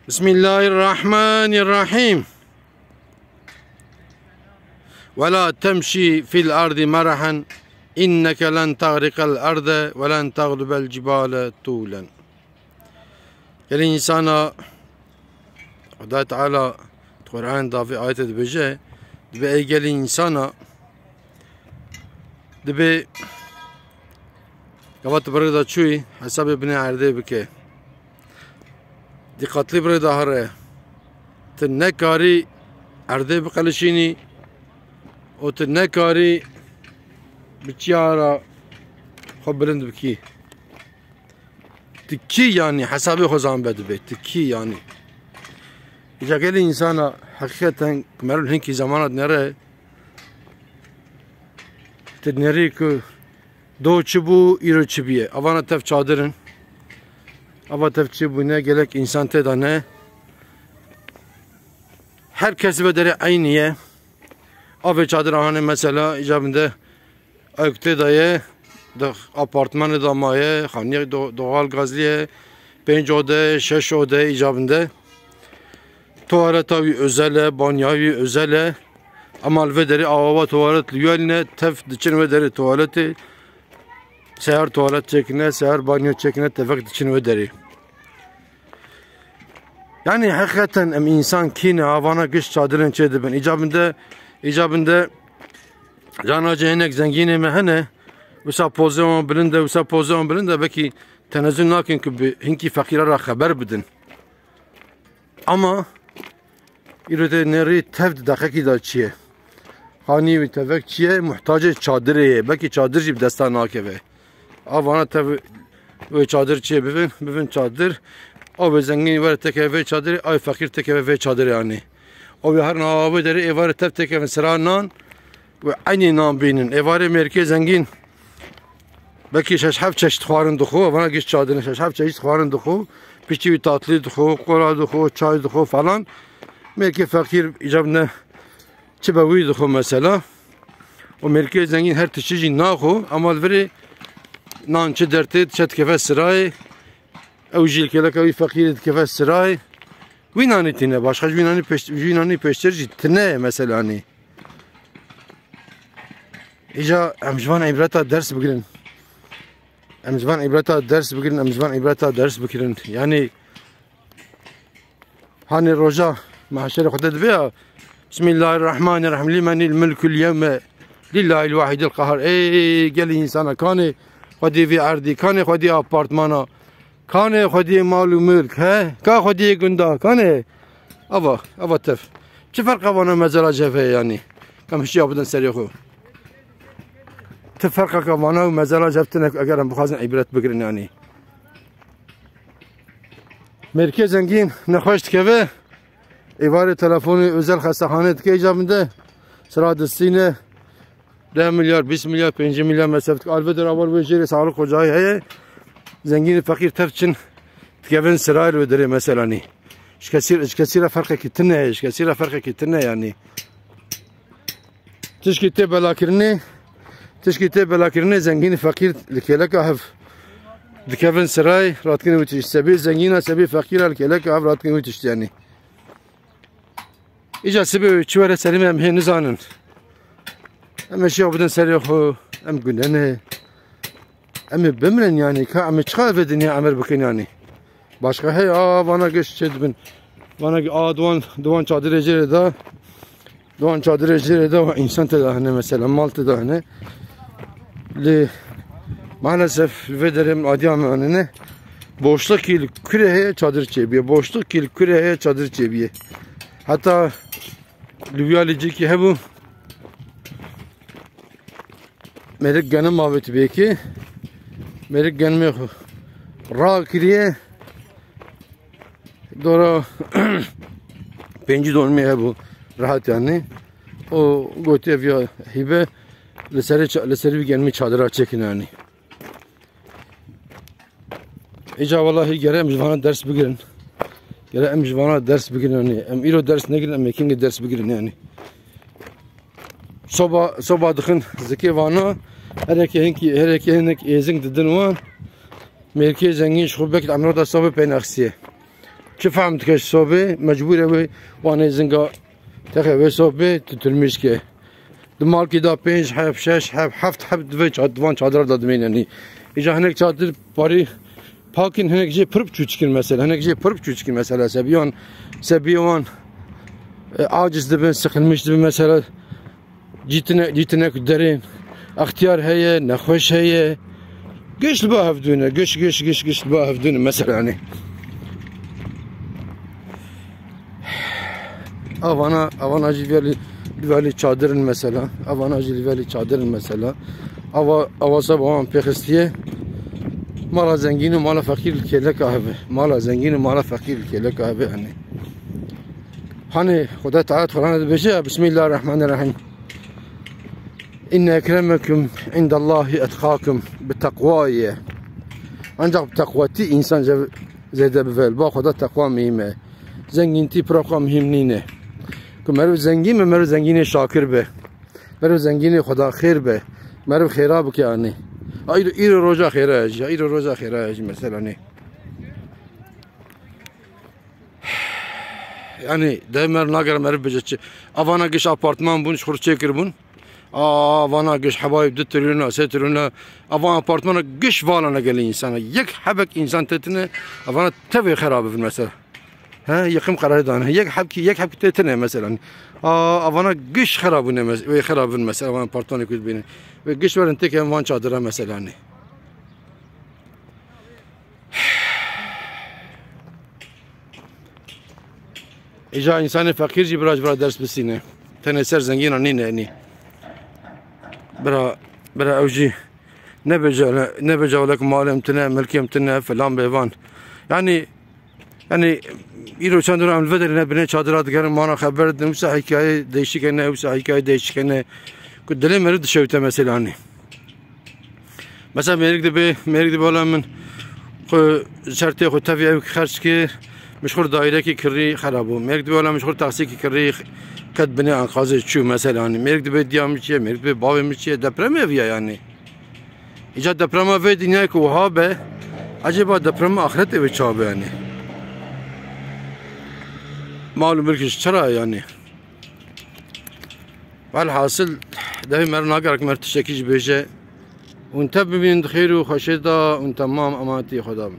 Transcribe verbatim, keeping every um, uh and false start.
Bismillahirrahmanirrahim. Ve la temşi fil ardi merahan, inneke len tagriqel arde ve len taglubel cibale tulen. Gelî însana, Xuda Teala di Qur'an da vê ayetê dibêje, dibê ey gelî însana, dibê gava tu bi rê de çûyî, hesabê binê erdê bike. Dîqatlî bi rê de here. Tu nekarî erdê biqelişînî û tu nekarî bi çiya re xwe bilind bikî. Tu kî yanî hesabê xwe zan be dibe. Tu kî yanî. Îca gelî însana heqîqeten ku meriv hinkî zemana dinere, tu dinerî ku do çi bû, îro çi bûye. Avana tev çadir in. Ava tev çi bûne, gelek însan tê de ne. Her kes ve derê eynî ye. Avê çadir ahane mesela, îca binde ew tê de ye, di apartmanê de maye, xaniyek do-, doğal gazlî ye, pênc ode, şeş ode îca binde. Tuwaleta wî özel e, banya wî özel e. Ema li vê derê awa tuwalet li wî ne, tev diçin vê derê tuwaletê. Seher tuwalet çêkine, seher banyo çêkine, tevek diçin vê derê. Yani heqîqeten em însan kî ne, avana giş çadirin çê dibin. Îca binde, îca binde cana cê hinek zengînê me hene, wisa pozê wan bilind e, wisa pozê wan bilind e, belkî tenezul nakin ku bi hinkî feqîra re xeber bidin. Ama îro tê nerî tev di deqekî de çi ye? Xanî wî tevek çi ye? Muhtacê çadirê ye. Belkî çadir jî bi desta nakeve. Avana tev wê çadir çi ye? Bivin, bivin çadir. Avê zengîn were tekeve vê çadirê, avê feqîr tekeve vê çadirê anî. Avê her niha avê derê êvarê tev tekevin sira nan. Wê eynî nan bînin. Êvarê mêrkê zengîn belkî şeş heft çeşit xwarin dixwe, vana giş çadine şeş heft çeşit xwarin dixwe, piştî wî tatlî dixwe, qola dixwe, çay dixwe falan. Mêrkê feqîr îcab ne çi be wî dixwe mesela. Û mêrkê zengîn her tiştî jî naxwe, ama li virê nan çi dertê diçe dikeve sirayê, ew jî li kêleka wî feqîrê dikeve sirayê. Wî nanî tîne, başqa ji wî nanî pêş-, ji wî nanî pêştir jî tine ye mesela nî. Îca em ji van îbreta ders bigirin. Em ji van îbreta ders bigirin, em ji van îbreta ders bigirin. Yanî hanê roja mahşerê Xwedê dibe ya, Bismillahirrahmanirrahim. Limenil mulkul yevme lillahil wahidil qahar. Ey gelî însana, kanê xwedî vî erdî, kanê xwedî apartmana, kanê xwedî mal û mulk, he? Ka xwedî gunda, kanê? Ava, ava tev. Çi ferqa vana mezela cev heye yanî? Em hişiya bidin serê xwe. Ti ferqeke vana û mezela cev tine ku eger em bixwazin îbret bigirin yanî. Mêrkê zengîn nexweş dikeve, êvarê telefonê özel xestexanê dike îca binde. Sira distîne deh milyar, bîst milyar, pêncî milyar mesref dike. Alve der avar wê jêrê sağlık ocayî heye. Zengîn û feqîr tev çin dikevin sirayê li wê derê mesela nî. Ji kesî, ji kesî re ferqekî tune ye, ji kesî re ferqekî tune yanî. Tişkî tê belakirinê, tişkî tê belakirinê zengîn feqîr li kêleka hev dikevin sirayê, radikin wî tişt. Sebê zengîna, sebê feqîra li kêleka hev radikin wî tişt yanî. Îca sibê çi were serê me em hê nizanin. Em ê şiya bidin serê xwe, em gune ne. Em ê bimirin yanî, ka em ê çiqa vê dinya emir bikin yanî. Başqa hey, a, vana geş çê dibin. Vana ge-, a, diwan, diwan çadirê jêrê de, diwan çadirê jêrê de, wa însan tê de hene mesela, mal tê de hene. Lê maalesef li vê derê em adiya me anene. Boşlukî li kurê heye çadir çêbiye. Boşlukî li kurê heye çadir çêbiye. Heta li wiya lê cîkî hebû. Mêrik genim avêt bêkê. Mêrik genimê xwe rakiriye. Dora pêncî donimê hebû rehet yanî. O gotiye viya hîbe li serê ça-, li serê vî genimî çadira çêkin yanî. Îca welahî gere em ji vana ders bigirin. Gere em ji vana ders bigirin yanî. Em îro ders negirin, em ê kengê ders bigirin yanî. Soba, soba dixin zikê vana, hereke hinkî, hereke hinek êzing didin wan. Mêrkê zengîn ji xwe bek di emro de sobe pê nexistiye. Çi fehm dike ji sobê, mecbûr e wê wanê zinga texe wê sobê tu tilmîş ke. Di malkî da pênc heb, şeş heb, heft heb di vê ça-, di van çadira da dimînin. Îca hinek çadir parî pak in, hinek jê pir biçûçik in mesela. Hinek jê pir biçûçik in mesela. Sebiyan, sebiya wan, e, aciz dibin, sıkılmış dibin mesela. Cîtine, cîtine ku derên extiyar heye, nexweş heye. Giş li ba hevdû ne, giş, giş, giş, giş li ba hevdû ne mesela, yanî. Avana, avana jî velî, li velî çadirin mesela. Avana jî li velî çadirin mesela. Ava, ava seb awan pêxistiye. Mala zengîn û mala feqîr li kêleka heve. Mala zengîn û mala feqîr li kêleka heve, yanî. Hani Xuda Teala Kur'an'da dibêje, Bismillahirrahmanirrahim. İnne ekremekum indallahi etkakum. Bi teqwa ye. Ancak bi teqwatî insan ze-, zêde bive. Ba Xuda teqwa muhîm e. Zengîntî pira xwe muhîm nîne. Ku meriv zengîn be, meriv zengînê şakir be. Meriv zengînê Xuda xêr be. Meriv xêra bike anî. Îro, îro roja xêra ye jî. Îro roja xêra ye jî mesela nê. Yanî, dê mer nagere meriv bêje çi. Avana giş apartman bûn, ji xwe çêkiribûn. A, avana giş hebayê du trilyona, sê trilyona. Avan apartmana giş vala ne gelê insana. Yek hebek insan tê tine, avana tevê xera bibin mesela. He, yekim qerarê dane. Yek hebkî, yek hebkî tê tine mesela. A, avana giş xera bûne mes-, wê xera bin mesela, avan apartmanê ku dibîne. Wê giş werin têke van çadira mesela ne. Îca însanê feqîr jî bira ji bira ders bisîne. Tenê ser zengîna nîne enî. Bira, bira ew jî nebêje, nebêje wele ku malê min tune, milkê min tune, filan bêvan. Yanî, yanî, îro çend roj em li vê derê ne binê çadira digerin, mana xeber didin, wisa hîkaye değişik hene, wisa hîkaye değişik hene. Ku dilê meriv dişewite mesela enî. Mesela mêrik dibe, mêrik dibe wela min xwe şertê xwe tevî ew xerc kir, min ji xwe dairekî kirî xera bû. Mêrik dibe wela min ji xwe taksîkî kirî, qet binê enkazê çû mesela. Mêrik dibe diya min çi ye, mêrik dibe bavê min çi ye, deprem ev ya yanî. Îca deprema vê dinyayê ku wiha be, ecêba deprema axretê wê çawa be yanî? Mal û milk ji çira yanî? Welhasil, devê mer nagere ku mer tiştekî jî bêje. Hûn tev bimînin di xêr û xweşê de, hûn temam emanetî Xweda bin.